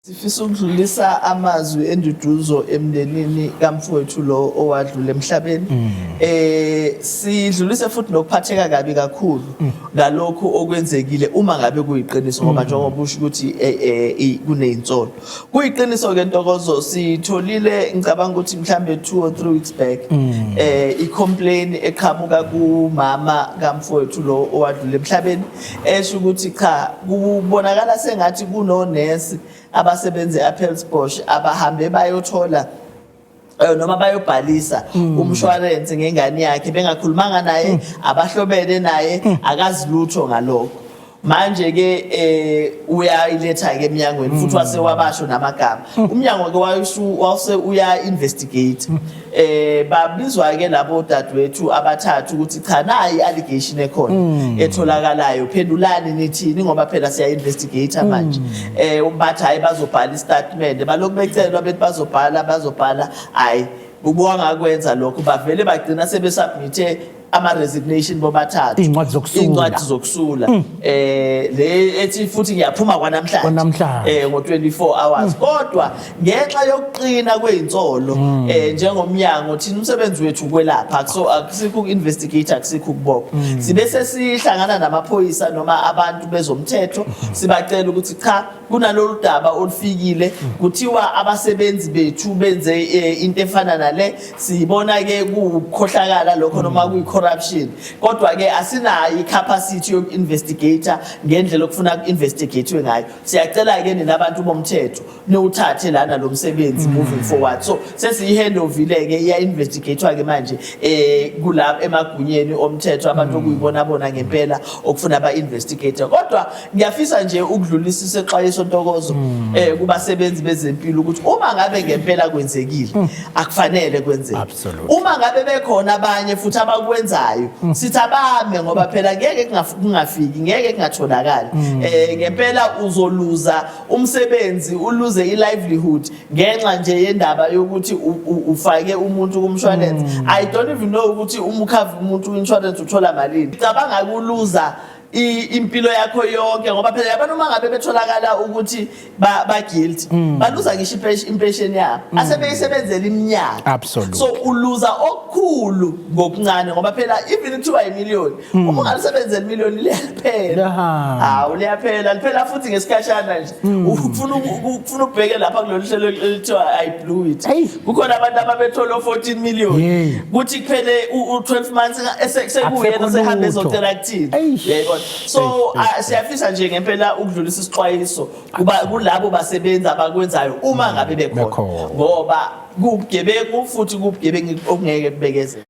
Sifisa ukudlulisa amazwi enduduzo emndenini kamfowethu lo owadlula emhlabeni. Sidlulise futhi nokuphatheka kabi kakhulu ngalokhu okwenzekile, uma ngabe kuyiqiniso, ngoba njengoba usho ukuthi kunezinsolo. Kuyiqiniso ke, Ntokozo, sitholile, ngicabanga ukuthi mhlambe 2 or 3 weeks back, i-complaint eqhamuka kumama kamfowethu lo owadlula emhlabeni, esho ukuthi cha, kubonakala sengathi kunonesi abasebenza e-Appelsbosch abahambe bayothola noma bayobhalisa umshwalense ngengane yakhe bengakhulumanga naye, abahlobene naye, akazi lutho ngalokho. Manje ke uyayiletha ke eminyangweni futhi wase wabasho namagama. Umnyango ke wase uya investigate. Babizwa ke labo dadewethu abathathu ukuthi cha, nayi allegation ekhona etholakalayo, phendulani nithini, ngoba phela siya investigate manje. Umbathi hayi, bazobhala istatement. Balokhu becelwa bethi bazobhala, bazobhala, hayi, ubuwa ngakwenza lokho, bavele bagcina sebesubmithe ama resignation bobathathu. Iy'ncwadi zokusula. Iy'ncwadi zokusula, le ethi futhi ngiyaphuma kwanamhlanje. Kwanamhlanje. Ngo 24 hours. Kodwa ngenxa yokuqina kwezinsolo, njengomnyango thina umsebenzi wethu ukwelapha, so akusikho uku-investigate, akusikho ukubopha. Sibe sesihlangana namaphoyisa noma abantu bezomthetho, sibacela ukuthi cha, kunalolu daba olufikile, kuthiwa abasebenzi bethu benze into efana nale. Sibona ke kukhohlakala lokho noma kuyi-corruption, kodwa ke asinayo i-capacity yoku-investigate ngendlela okufuna ku-investigatewe ngayo. Siyacela ke nina abantu bomthetho niwuthathe lana lo msebenzi moving forward. So sesiyi-handovile ke, iya-investigatwa ke manje kulapho emagunyeni omthetho, abantu okuyibona bona ngempela okufuna ba-investigate. Kodwa ngiyafisa nje ukudlulisa isexwayiso, Ntokozo, kubasebenzi bezempilo ukuthi uma ngabe ngempela kwenzekile, akufanele kwenzeke. Uma ngabe bekhona abanye futhi abakwenzayo, sithi abame, ngoba phela ngeke kungafiki, ngeke kungatholakali. Ngempela uzoluza umsebenzi, uluze i-livelihood ngenxa nje yendaba yokuthi ufake umuntu kumshwalense. I don't even know ukuthi uma ukhava umuntu ku-insurance uthola malini. Cabanga kuluza impilo yakho yonke, ngoba phela yabona, uma ngabe betholakala ukuthi ba guilty, baluza ngisho impesheni yabo asebeyisebenzela iminyaka. So uluza okukhulu ngokuncane, ngoba phela even kuthiwa imiliyoni, uma ungalisebenzela imiliyoni, liyaphela. Liyahamba. Hawu, liyaphela, liphela futhi ngesikhashana nje. Ufuna ukubheke lapha kulolu hlelo elithiwa "I Blew It". Hey. Kukhona abantu ababethola 14 million, kuthi kuphele u-12 months sekuyena Akusekho sehambe lutho. ezocela kuthini. Yayibona? So siyafisa nje ngempela ukudlulisa isixwayiso kuba kulabo basebenzi abakwenzayo, uma ngabe bekhona, Bekhona. ngoba kubugebengu futhi kubugebengu okungeke kubekezele.